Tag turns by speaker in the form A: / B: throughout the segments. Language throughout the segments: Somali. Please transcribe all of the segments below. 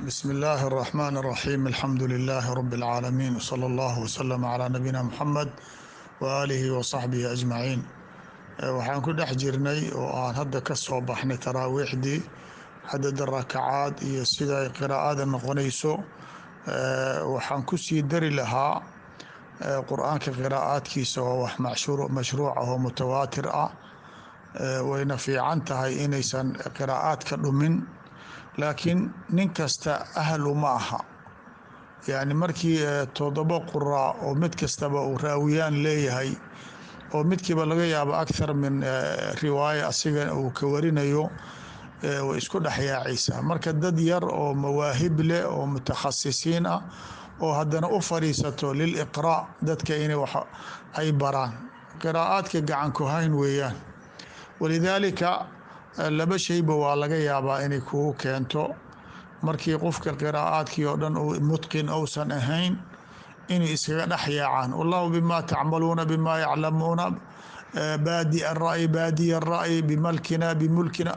A: Bismi illaahi araxmaan araxiim. Alxamdu lilaahi rabi alcaalamiin, wsala allahu wasalama calaa nabiyina Muxamed wa aalihi wa saxbihi ajmaciin. Waxaan ku dhex jirnay oo aan hadda ka soo baxnay taraawiixdii, cadada rakacaad iyo sida ay qiraa'ada noqonayso. Waxaan kusii dari lahaa Qur-aanka qiraa'aadkiisa waa wax mashruuc ah oo mutawaatir ah, wayna fiican tahay inaysan qiraa'aadka dhumin, laakiin nin kasta ahlu ma aha. Yacni markii 7 quraa oo mid kastaba uu raawiyaan leeyahay oo midkiiba laga yaabo akhar min riwaaya asiga uu ka warinayo, way isku dhexyaacaysaa. Marka dad yar oo mawaahib leh oo mutakhasisiin ah oo haddana u fadhiisato lil iqraa, dadka inay wax ay baraan qiraa'aadka gacan ku hayn weeyaan. Walidaalika laba shayba waa laga yaabaa inay kugu keento: markii qofka qiraa'aadkii oo dhan uu mutqin ousan ahayn, inay iskaga dhex yaacaan. Wallahu bima tacmaluuna, bima yaclamuuna, baadi ara'yi, baadiya ara'yi, bimalkina, bimulkina,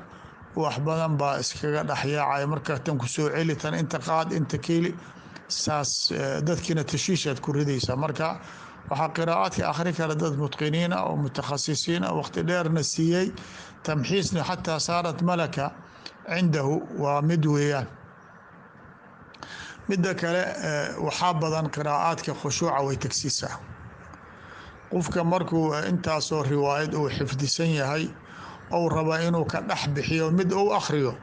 A: wax badan baa iskaga dhex yaacaya. Marka tan kusoo celi, tan inta qaad, inta keeli, saas dadkiina tashiishaad ku ridaysaa. Marka waxaa qiraa'aadka akhri kara dad mutqiniin ah oo mutakhasisiin ah, waqti dheerna siiyey, tamxiisna xataa saarat malaka cindahu. Waa mid weeyaan. Midda kale, waxaa badan qiraa'aadka khushuuca way tagsiisaa. Qofka markuu intaasoo riwaayad uu xifdisan yahay ou raba inuu ka dhex bixiyo mid uu akhriyo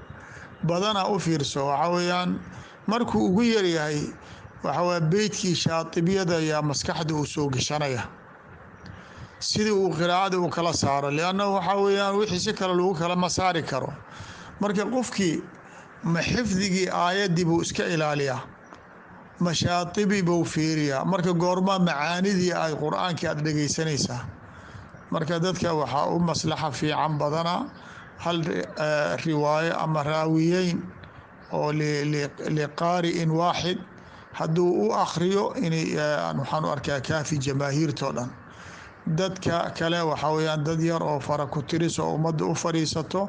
A: badana, u fiirso, waxaa weeyaan markuu ugu yaryahay waxaweye beytkii Shaatibiyada yaa maskaxda uu soo geshanaya sidii uu qiraa'ada uu kala saaro, liannahu waxaa weeyaan wixii si kale lagu kala masaari karo. Marka qofkii ma xifdigii aayaddii buu iska ilaaliyaa, ma Shaatibi buu fiiriyaa? Marka goormaa macaanidii ay Qur-aankii aada dhegeysanaysaa? Marka dadka waxaa u maslaxa fiican badana hal riwaayo ama raawiyeyn oo liqaari'in waaxid hadduu u akhriyo inay, waxaan u arkaa, kaafi jamaahiirtoo dhan. Dadka kale waxaa weyaan dad yar oo fara ku tiris oo ummadda u fadhiisato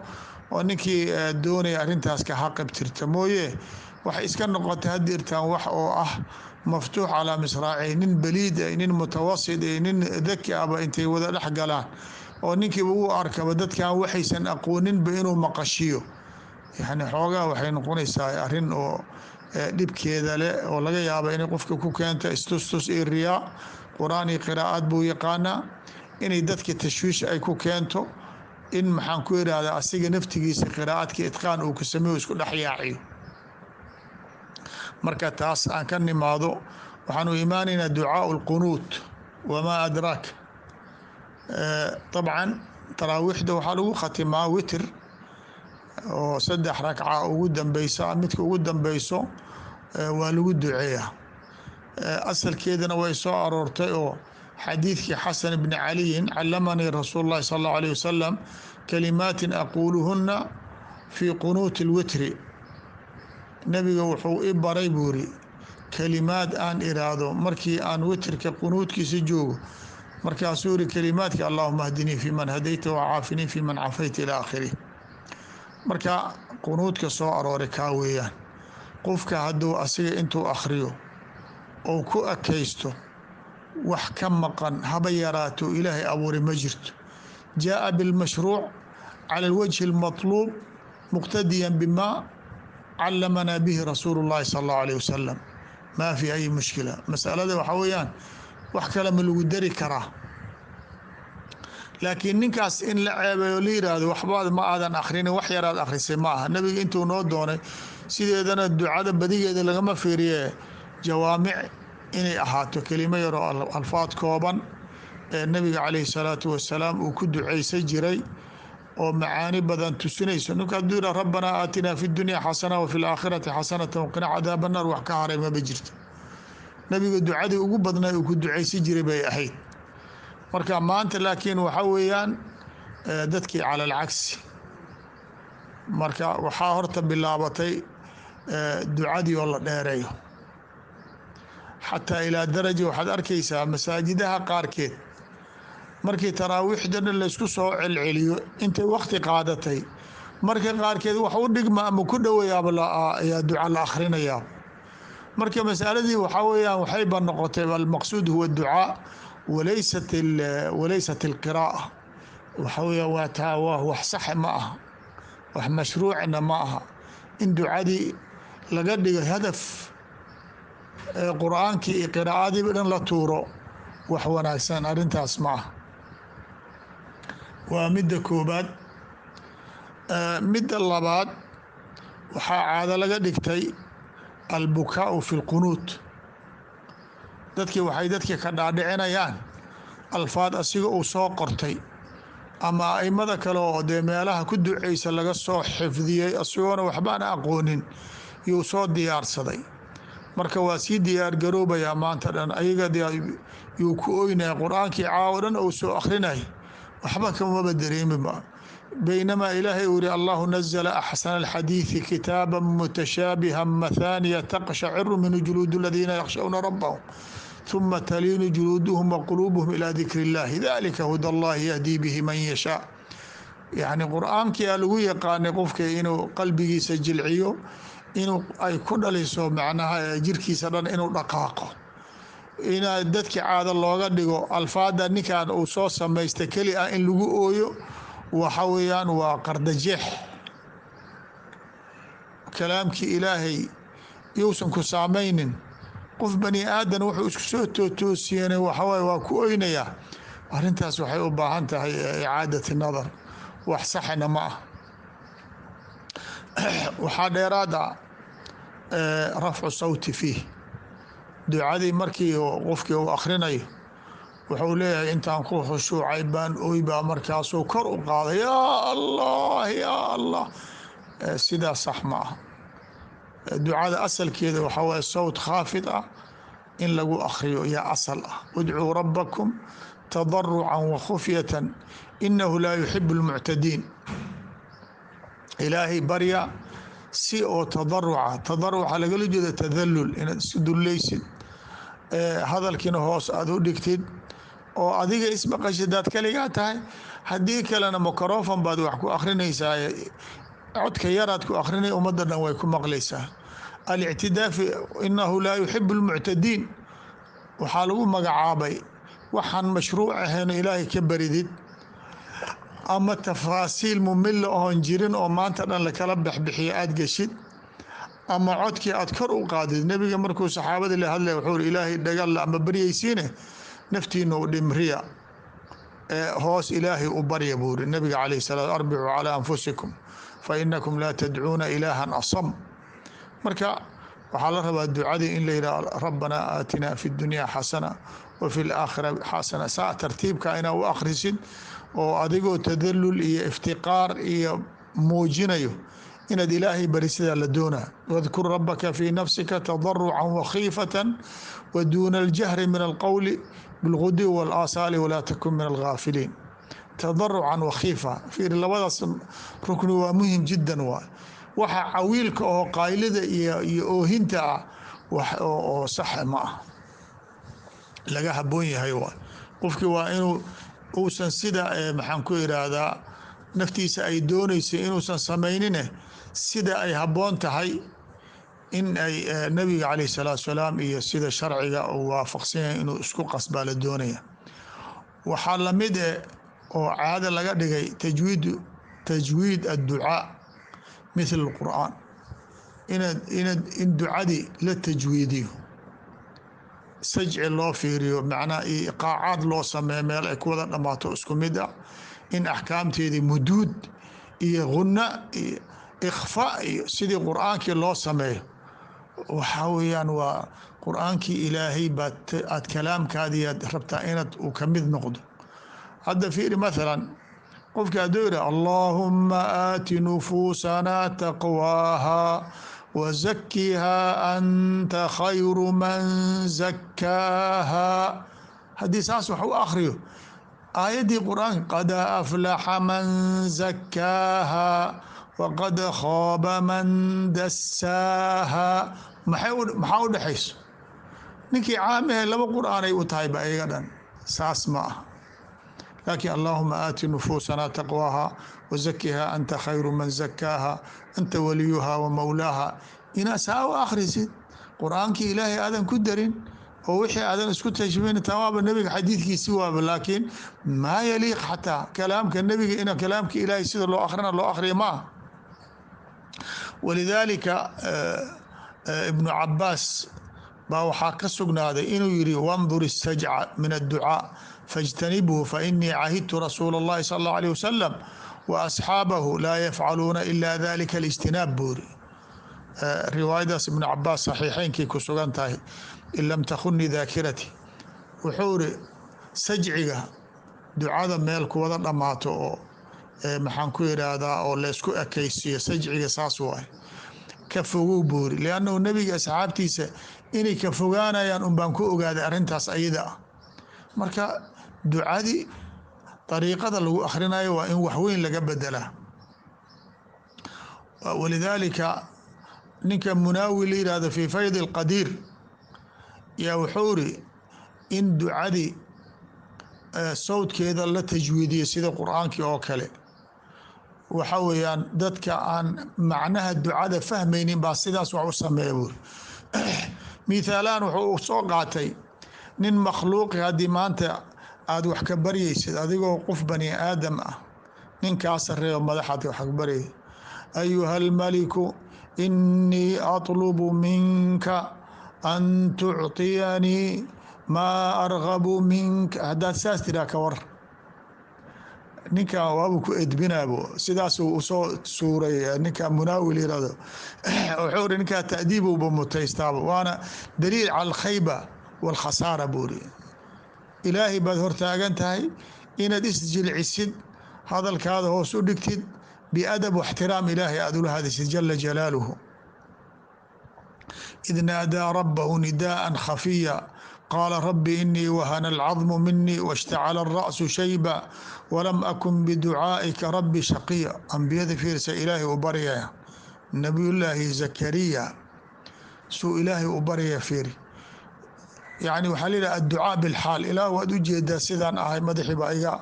A: oo ninkii doonaya arrintaas ka haqabtirta mooye. Waxay iska noqotay hadirtaan wax oo ah maftuux calaa misraaci, nin baliid ah, nin mutawasit ah, nin daki ahba intay wada dhex galaan oo ninkiiba uu arkaba dadkan waxaysan aqooninba inuu maqashiyo. Yani xoogaa waxay noqonaysaa arrin oo dhibkeeda leh oo laga yaaba inay qofka ku keento istustus iyo riyaa. Qur-aan iyo qiraa'aad buu yaqaanaa, inay dadka tashwiish ay ku keento, in maxaan ku irahdaa asiga naftigiisa qiraa'adka itqaan uu ku sameeyo isku dhex yaaciyo. Marka taas aan ka nimaado, waxaanu imaanaynaa ducaau lqunuut wamaa adraak. Dabcan taraawiixda waxaa lagu khatimaa witr oo 3 rakca ugu dambeysa, midka ugu dambeyso waa lagu duceeyaa. Asalkeedana way soo aroortay oo xadiidkii Xasan bni Caliyin: "Calamanii rasuul اllahi sal اllahu alayh wasalam kalimaatin aquuluhuna fii qunuuti اlwitri." Nebiga wuxuu i baray, buu yiri, kalimaad aan iraahdo markii aan witrka qunuudkiisa joogo. Markaasuu yiri kalimaadka: "Allahuma hdinii fi man hadayta wacaafinii fi man cafayta," ilaa aakhirih. Marka qunuudka soo arooray kaa weeyaan. Qofka hadduu asiga intuu akhriyo ou ku ekaysto, wax ka maqan haba yaraato Ilaahay abuuray ma jirto. Jaaa bilmashruuc cala alwajhi almatluub muqtadiyan bima calamanaa bihi rasuulu llahi sala allahu alayh wasalam, maa fi ay mushkila. Masalada waxaa weeyaan wax kale ma lagu dari karaa? Laakiin ninkaas in la ceebayo, la yiraahdo waxbaad ma aadan akhrinin, wax yaraad akhrisay, ma aha. Nebiga intuu noo doonay sideedana ducada badigeeda lagama fiiriye, jawaamic inay ahaato, kelimo yaroo alfaad kooban ee nebiga calayhi salaatu wasalaam uu ku ducaysan jiray oo macaani badan tusinayso. Ninka hadduu yidhah "Rabbanaa aatinaa fi dunya xasana wa fi laakhirati xasanata waqina cadaaba naar," wax ka haray maba jirto. Nebiga ducadii ugu badnay uu ku ducaysan jiray bay ahayd. Marka maanta laakiin waxa weeyaan dadkii cala alcagsi. Marka waxaa horta bilaabatay ducadii oo la dheereeyo, xataa ilaa daraja waxaad arkaysaa masaajidaha qaarkeed markii taraawiixdana laysku soo celceliyo intay wakti qaadatay. Marka qaarkeed wax u dhigma ama ku dhowayaaba ayaa duca la akhrinayaa. Marka masaladii waxaa weeyaan waxayba noqotay almaqsuud huwa ducaa walaysat alqiraa'a. Waxa weya waa taa, waa wax sax ma aha, wax mashruucna ma aha in ducadii laga dhigo hadaf ee qur-aankii iyo qiraa'adiiba dhan la tuuro. Wax wanaagsan arrintaas ma aha. Waa midda koobaad. Midda labaad, waxaa caado laga dhigtay albukaau fi lqunuut. Dadkii waxay dadkii ka dhaadhicinayaan alfaad asiga uu soo qortay ama aimada kale oo dee meelaha ku duceysa laga soo xifdiyey, asigoona waxbaana aqoonin yuu soo diyaarsaday. Marka waa sii diyaar garoobayaa, maanta dhan ayaga yuu ku oynaya, qur-aankii caawo dhan uu soo akrinay waxba kamaba dareemiba. Baynamaa Ilaahay uu yihi: "Allahu nazla axsana alxadiidi kitaaba mutashaabiha mathaniya taqshaciru minhu juluud aladiina yakhshawna rabbahum ثuma taliinu juluuduhum waquluubuhum ilى dikri اllahi dalika huda allahi yahdii bihi man yashaa." Yacni qur-aankii aa lagu yaqaanay qofka inuu qalbigiisa jilciyo, inuu ay ku dhaliso macnaha jirkiisa dhan inuu dhaqaaqo. Inaa dadki caado looga dhigo alfaada ninkan uu soo samaysta keli ah in lagu ooyo, waxa weeyaan waa qardajeex. Kalaamkii Ilaahay yousan ku saamaynin, qof bani aadan wuxuu isku soo tootoosiyeen waxawaaye waa ku oynayaa. Arrintaas waxay u baahan tahay icaadati nadar, wax saxna ma ah. Waxaa dheeraad ah rafcu sawti fiih ducadii. Markii qofkii uu akhrinayo wuxuu leeyahay: "Intaan ku khushuucay baan oy baa." Markaasuu kor u qaaday: "Yaa Allah, yaa Allah." Sidaa sax ma ah. Ducada asalkeeda waxaa waye sawt khaafid ah in lagu akhriyo yaa asal ah. "Udcuu rabbakum tadarucan wa khufyatan inahu laa yuxibu lmuctadiin." Ilaahay barya si oo tadaruca. Tadaruca lagala jeeda tadalul, inaad isu dulleysid, hadalkiina hoos aada u dhigtid oo adiga ismaqashid hadaad kaligaa tahay. Haddii kalena microfon baad wax ku akhrinaysaa, codka yaraad ku akhrinay, ummadda dhan way ku maqlaysaa. Alictidaa inahu laa yuxibu lmuctadiin waxaa lagu magacaabay waxaan mashruuc ahayno Ilaahay ka baridid ama tafaasiil mumila oon jirin oo maanta dhan lakala baxbixiyo aada geshid ama codkii aad kor u qaadid. Nebiga markuu saxaabadii la hadlay wuxuu uri: "Ilaahay dhagalla ama baryaysiine, naftiina u dhimriya ee hoos Ilaahay u barya," buu uri nabiga calayh salaam. "Arbicuu calaa anfusikum fa inakum laa tadcuuna ilaahan asam." Marka waxaa la rabaa ducadii in la yidhaha: "Rabbanaa aatinaa fi dunya xasana wa fi laakhira xasana." Saa tartiibka inaa u akhrisid oo adigoo tadalul iyo iftiqaar iyo muujinayo inaad Ilaahay bari sidaa la doonaa. "Wadkur rabbaka fii nafsika tadarucan wakhiifatan wa duuna aljahri min alqowli bilguduwi walaasaali walaa takun min alghaafiliin." Tadarucan wakhiifa, fiir, labadaas rukni waa muhim jiddan. Waay waxa cawiilka oo qaylida iyo oohinta ah wax oo sax ma ah, laga haboon yahay. Waay qofkii waa inuu uusan sida maxaan ku iraahdaa naftiisa ay doonaysa inuusan samaynine, sida ay habboon tahay in ay nabiga calayh salaatu salaam iyo sida sharciga uu waafaqsan yahay inuu isku qasbaa la doonaya. Waxaa lamid oo caado laga dhigay tajwiid adducaa mithl alqur'aan, inaad in ducadii la tajwiidiyo, sajci loo fiiriyo, macnaha iqaacaad loo sameeyo, meel ay ku wada dhammaato isku mid ah, in axkaamteedii muduud iyo ghunna iyo ikhfa iyo sidii qur-aankii loo sameeyo. Waxaa weeyaan waa qur-aankii Ilaahay baad aad kalaamkaadii aad rabtaa inaad uu ka mid noqdo. Hadda fiiri, mathalan qofki hadduu yidhah: "Allaahuma aati nufuusanaa taqwaaha wazakihaa anta khayru man zakkaaha," haddii saas wax u akhriyo aayaddii qur-aanka: "Qad aflaxa man zakkaaha waqad khaaba man dassaaha," maxaa u dhexayso? Ninkii caamahe laba qur-aanay u tahay ba iyaga dhan. Saas ma ah. Laakiin "Allahuma aati nufuusana taqwaaha wazakiha, anta khayru man zakaaha, anta waliyuha wa mowlaaha," inaa saa u akhrisid, Qur-aankii Ilaahay aadan ku darin oo wixii aadan isku tashbihin. Tamaaba nebiga xadiidkiisi waaba, laakiin maa yaliiq xataa kalaamka nebiga ina kalaamka Ilaahay sida loo akhrina loo akhriya ma aha. Walidaalika Ibnu Cabaas baa waxaa ka sugnaaday inuu yiri: "Wandur isajca min adducaa fاjtanibhu, fainii cahidtu rasuula اllahi sal اllahu alيه wasalam wa asxaabahu laa yafcaluuna ila dalika alijtinaab," buu yiri. Riwaayadaas Ibnu Cabaas saxiixeynkay ku sugan tahay, in lam takhunni daakirati. Wuxuu iri sajciga ducada meel kuwada dhammaato oo, maxaan ku yidhaahdaa, oo laysku ekaysiiyo, sajciga saas waay, ka fogow buu yiri, liannahu nebiga asxaabtiisa inay ka fogaanayaan un baan ku ogaaday arrintaas ayada ah. Marka ducadii dariiqada lagu akhrinayo waa in waxweyn laga bedelaa. Walidaalika ninka Munaawi la yihahdo fi Fayd اlqadiir yaa wuxuu iri in ducadii sawdkeeda la tajwiidiyo sida Qur-aankii oo kale, waxa weeyaan dadka aan macnaha ducada fahmaynin baa sidaas wax u sameeya, buuri. Mithaalaan wuxuu soo qaatay nin makhluuqi: haddii maanta aada wax ka baryaysid, adigoo qof bani aadam ah, nin kaa sareeyo madaxaad wax ka baryay: "Ayuha almaliku, inii atlubu minka an tucطiyanii maa argabu minka," haddaad saas tiraa, ka war ninkan waabuu ku edbinaabo. Sidaasuu usoo suuray ninka Munaawil yirahdo. Wuxuu iri ninkaa ta'diibuba mutaystaaba, waana daliil cala alkhayba walkhasaara, buu iri. Ilaahay baad hortaagan tahay, inaad isjilcisid, hadalkaada hoos u dhigtid, biadab waxtiraam Ilaahay aada ula hadishid jala jalaaluhu. "Id naadaa rabbahu nidaءa khafiya, qaala rabbi inii wahana alcadmu minii washtacala alra'su shayba walam akun biducaa'ika rabbi shaqiya." Ambiyada fiirsa Ilaahay u baryaya. Nabiyullaahi Zakariya suu Ilaahay u baryaya fiiri. Yani waxaa la yidhaha adducaa bilxaal. Ilaah, waad u jeedaa sidaan ahay, madaxii baa iga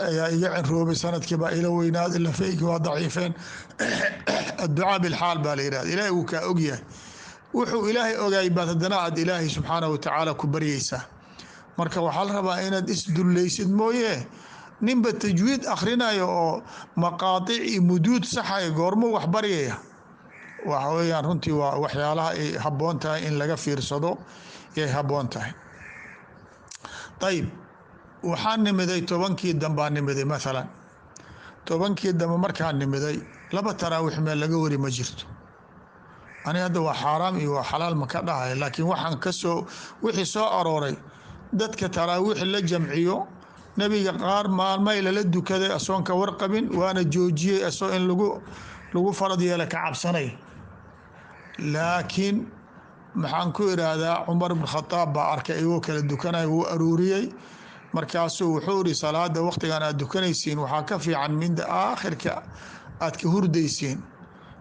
A: ayaa iga cinroobay, sanadkii baa ila weynaaday, lafayki waa daciifeen. Adducaa bilxaal baa la yidhahda. Ilaahay wuu kaa ogyahay. Wuxuu Ilaahay ogaay baad haddana aad Ilaahay subxaanahu watacaala ku baryaysaa. Marka waxaa la rabaa inaad isdullaysid mooye. Ninba tajwiid akhrinayo oo maqaatic iyo muduud saxayo, goormuu wax baryaya? Waxa weeyaan runtii waa waxyaalaha ay habboon tahay in laga fiirsado yay habboon tahay. Ayib, waxaan nimiday 10kii dambaa nimiday. Mathalan 10kii dambe markaan nimiday, laba taraawiix meel laga wari ma jirto. Ani hadda waa xaaraam iyo waa xalaal ma ka dhahay, laakiin waxaan kasoo wixii soo arooray dadka taraawiix la jamciyo, nebiga qaar maalmay lala dukaday asoon ka warqabin, waana joojiyey asoo in lagu farad yeela ka cabsanay. Laakiin, maxaan ku iraahdaa, Cumar ibn Khadaab baa arkay iyagoo kala dukanaya, wuu aruuriyey. Markaasuu wuxuu iri: "Salaada waqtigan aad dukanaysiin waxaa ka fiican midda aakhirka aad ka hurdaysiin."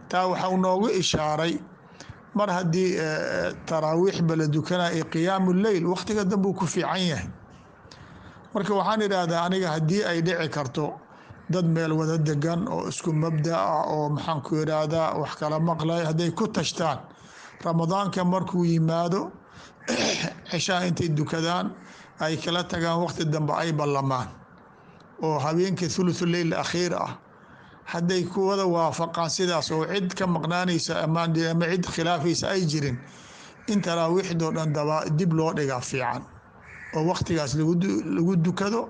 A: Taa waxau noogu ishaaray mar haddii taraawiixba la dukanaya iyo qiyaamu leyl, waqtiga dambuu ku fiican yahay. Marka waxaan idhaahdaa aniga, haddii ay dhici karto dad meel wada degan oo isku mabda ah oo, maxaan ku idhaahdaa, wax kala maqlay, hadday ku tashtaan Ramadaanka markuu yimaado cishaha intay dukadaan ay kala tagaan, waqti dambe ay ballamaan oo habeenka thuluthu leyl akhiir ah, hadday ku wada waafaqaan sidaas oo cid ka maqnaanaysa ama cid khilaafaysa ay jirin, in taraawiixdoo dhan daba dib loo dhigaa fiican oo waqtigaas lagu dukado,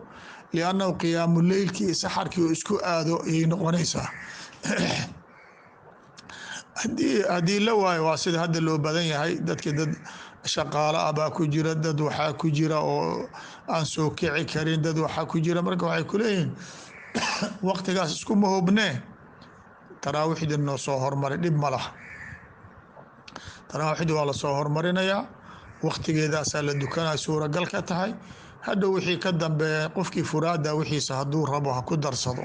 A: liannahu qiyaamu leylkii iyo saxarkii oo isku aado ayay noqonaysaa. Haddii la waayo, waa sida hadda loo badan yahay, dadki dad shaqaalo ah baa ku jira, dad waxaa ku jira oo aan soo kici karin, dad waxaa ku jira. Marka waxay kuleeyihiin waqtigaas iskuma hubnee, taraawiixdii noo soo hormaray, dhib ma laha. Taraawiixdii waa lasoo hormarinayaa, waqtigeedaasaa la dukanaya suuragal ka tahay. Hadhow wixii ka dambeeya qofkii furaada wixiisa hadduu rabo ha ku darsado,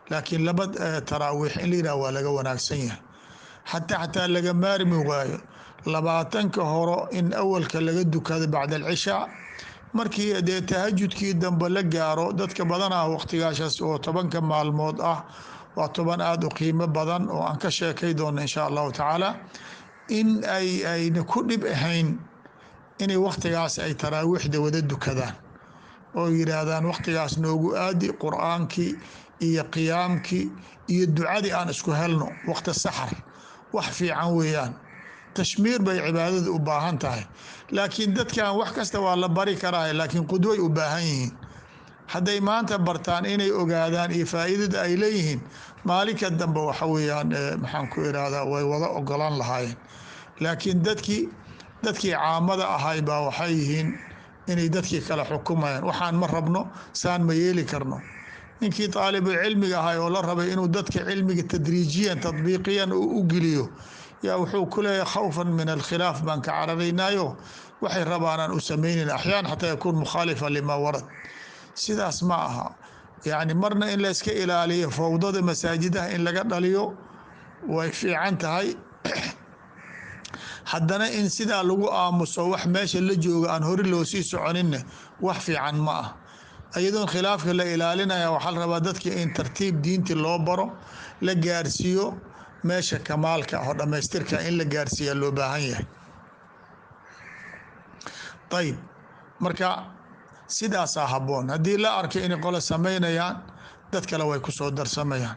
A: laakiin laba taraawiix in la yidhah waa laga wanaagsan yahay. Xataa laga maarmi waayo, 20ka horo in awalka laga dukado bacda alcishaa. Markii dee tahajudkii dambe la gaaro, dadka badanaa waqtigaashaas oo 10ka maalmood ah waa 10 aada u qiimo badan oo aan ka sheekay doono insha Allahu tacaala, in ay ayna ku dhib ahayn inay waqtigaas ay taraawiixda wada dukadaan oo yidhaahdaan waqtigaas noogu aadi, qur-aankii iyo qiyaamkii iyo ducadii aan isku helno waqti saxar. Wax fiican weeyaan, tashmiir bay cibaadada u baahan tahay, laakiin dadkan wax kasta waa la bari karaa, laakiin qudway u baahan yihiin. Hadday maanta bartaan inay ogaadaan iyo faa'iidada ay leeyihiin, maalinka dambe waxa weeyaan, maxaan ku irahdaa, way wada ogolaan lahaayeen. Laakiin dadkii caamada ahay baa waxay yihiin inay dadkii kala xukumayaan, waxaan ma rabno, saan ma yeeli karno. Ninkii aalibulcilmiga ahay oo la rabay inuu dadka cilmiga tadriijiyan tadbiiqiyan u geliyo, yaa wuxuu ku leeyahay khawfan min alkhilaaf baan ka cararaynaayo, waxay rabaanaan u samaynayn, axyaan xataa yakuun mukhaalifa lima warad. Sidaas ma aha. Yacni marna in layska ilaaliyo fowdada masaajidaha in laga dhaliyo way fiican tahay, haddana in sidaa lagu aamuso wax meesha la jooga aan hori loo sii soconinne wax fiican ma ah. Iyadoon khilaafka la ilaalinaya, waxaa la rabaa dadka in tartiib diinti loo baro, la gaarsiiyo meesha kamaalka ah oo dhamaystirka in la gaarsiiya loo baahan yahay. Ayib, marka sidaasaa habboon. Haddii la arko inay qole samaynayaan, dad kale way kusoo darsamayaan,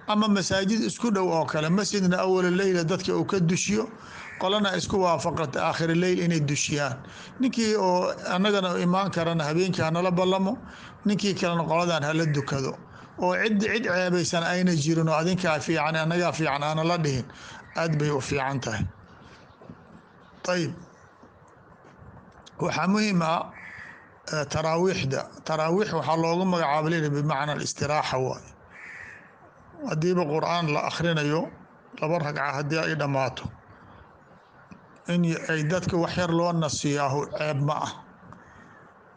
A: ama masaajid isku dhow oo kale, masjidna awala leyla dadka uu ka dushiyo, qolana isku waafaqata aakhir leyl inay dushiyaan. Ninkii oo annagana imaan karana habeenkii hanala ballamo, ninkii kalena qoladan hala dukado, oo cid cid ceebaysan ayna jirin oo adinkaa fiican annagaa fiican aana la dhihin, aad bay u fiican tahay. Ayib, waxaa muhiim ah taraawiixda. Taraawiix waxaa loogu magacaaba leh bimacna alistiraaxa waay. Haddiiba qur-aan la akhrinayo 2 ragca haddii ay dhammaato, in ay dadka wax yar loo nasiyaahu ceeb ma ah.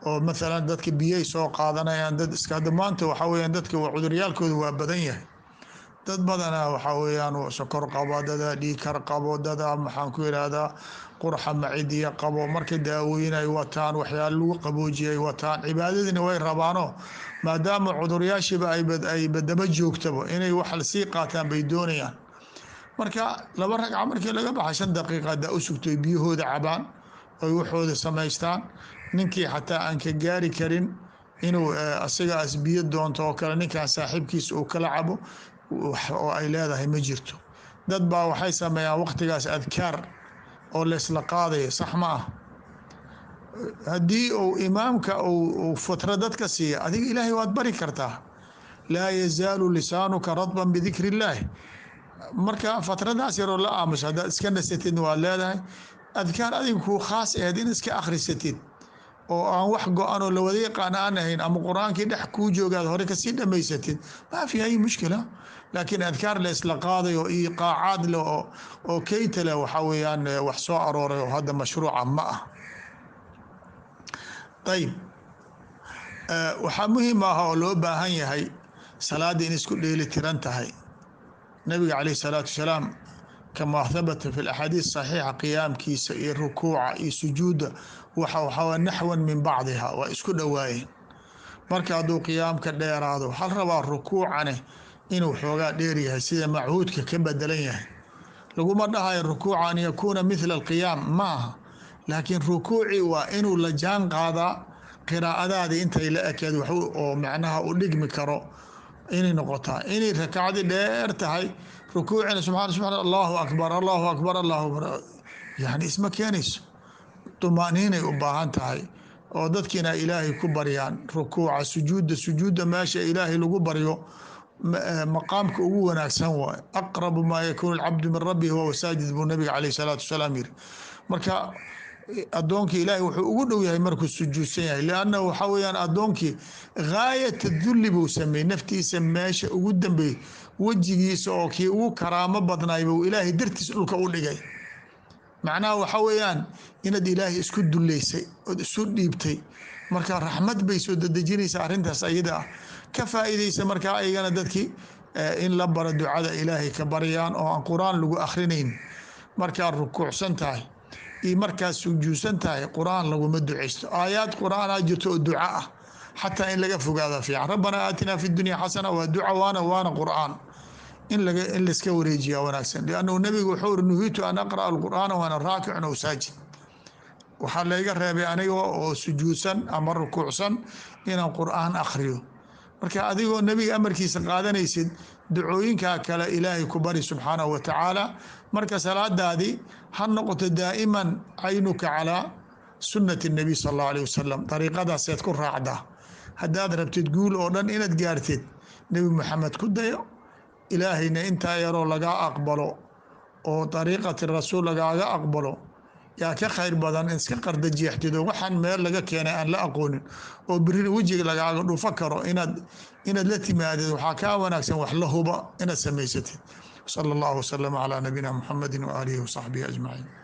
A: Oo mathalan dadka biyay soo qaadanayaan, dad iska hadda maanta waxaa weyaan dadka cuduryaalkooda waa badan yahay. Dad badanaa waxaa weeyaan sokor qabo, dadaa dhiikar qabo, dadaa maxaan ku yidhaahdaa qurxa macidiya qabo. Marka daawooyin ay wataan, waxyaala lagu qaboojiyay wataan, cibaadadiina way rabaano, maadaama cuduryaashiiba ay badaba joogtaba inay wax sii qaataan bay doonayaan. Marka 2 ragca markii laga baxa, 5 daqiiqa haddaa u sugtoy, biyahooda cabaan oy waxooda samaystaan. Ninkii xataa aan ka gaari karin inuu asigaas biyo doonto oo kale, ninkan saaxiibkiisa uu kala cabo, oo ay leedahay ma jirto. Dad baa waxay sameeyaan waqtigaas adkaar oo laysla qaadayo, sax ma ah. Haddii uu imaamka uu fatro dadka siiya, adiga Ilaahay waad bari kartaa, laa yazaalu lisaanuka radban bidikri illaahi. Marka fatradaas yaroo la aamuso, haddaad iska nasatidna waad leedahay adkaar adiga kuu khaas aheyd in iska akhrisatid oo aan wax go-an oo lawada yaqaan aan ahayn, ama qur-aankii dhex kuu joogaad hore kasii dhamaysatid, maa fi ay mushkila. Laakiin adkaar la isla qaadayo iqaacaad leh oo keyta leh, waxaa weeyaan wax soo arooray oo hadda mashruuca ma ah. Ayib, waxaa muhiim ah oo loo baahan yahay salaada in isku dheeli tiran tahay. Nabiga caleyh salaatu wasalaam, kamaa habata fi laxaadiis saxiixa, qiyaamkiisa iyo rukuuca iyo sujuudda waxaa naxwan min bacdiha, waa isku dhowaayeen. Marka hadduu qiyaamka dheeraado, waxaa la rabaa rukuucane inuu xoogaa dheer yahay, sida machuudka ka bedelan yahay. Laguma dhahayo rukuuca an yakuuna mithla alqiyaam ma aha, laakiin rukuuci waa inuu la jaan qaadaa qiraa'adaadii intay la ekeed, wax oo macnaha u dhigmi karo inay noqotaa. Inay rakacdi dheer tahay, rukuucina subxaan subxaan, Allahu akbar, Allahu akbar, Allahu akbar, yani isma keenayso. Tumaaniinay u baahan tahay oo dadkiina Ilaahay ku baryaan rukuuca, sujuudda. Sujuudda meesha Ilaahay lagu baryo maqaamka ugu wanaagsan waay. Aqrabu maa yakuunu alcabdu min rabbihi wahuwa saajid buu nabiga caleyh salaatu wasalaam yiri. Marka addoonkii Ilaahay wuxuu ugu dhow yahay markuu sujuudsan yahay, liannahu waxaa weyaan addoonkii gaayat dulli buu sameeyey, naftiisa meesha ugu dambeeyey, wejigiisa oo kii ugu karaamo badnaay buu Ilaahay dartiis dhulka u dhigay. Macnaha waxaa weeyaan inaad Ilaahay isku duleysay ood isu dhiibtay. Marka raxmad bay soo dedejinaysaa arrintaas ayada ah, ka faa'iideysa. Markaa ayagana dadkii in la baro ducada Ilaahay ka baryaan oo aan qur-aan lagu akhrinayn markaad rukuucsan tahay. Iyo markaad sujuudsan tahay, Qur-aan laguma duceysto. Aayaad Qur-aanaa jirto oo duca ah, xataa in laga fogaada fiican. "Rabbanaa aatinaa fi dunya xasana" waa duca, waana Qur-aan. In laiska wareejiyaa wanaagsan, liannahu nabigu wuxuu uri: "Nuhiitu an aqra'a alqur'aana waana raakicun aw saajid." Waxaa layga reebay aniga oo sujuudsan ama rukuucsan inaan Qur-aan akhriyo. Marka adigoo nebiga amarkiisa qaadanaysid, ducooyinkaa kale Ilaahay ku bari subxaanahu wa tacaala. Marka salaadaadii ha noqoto daa'iman caynuka calaa sunnati nabiy sal allahu alayh wasalam. Dariiqadaaseed ku raacdaa haddaad rabtid guul oo dhan inaad gaartid. Nebi Maxamed ku dayo, Ilaahayna intaa yaroo lagaa aqbalo oo dariiqati rasuul lagaaga aqbalo yaa ka khayr badan in iska qarda jeextid oo waxaan meel laga keenay aan la aqoonin oo birina wejiga lagaaga dhufo karo inaad la timaadid. Waxaa kaa wanaagsan wax la huba inaad samaysatid. Sala allahu wasalam calaa nabiyina Muxamedi waaalihi wasaxbihi ajmaciin.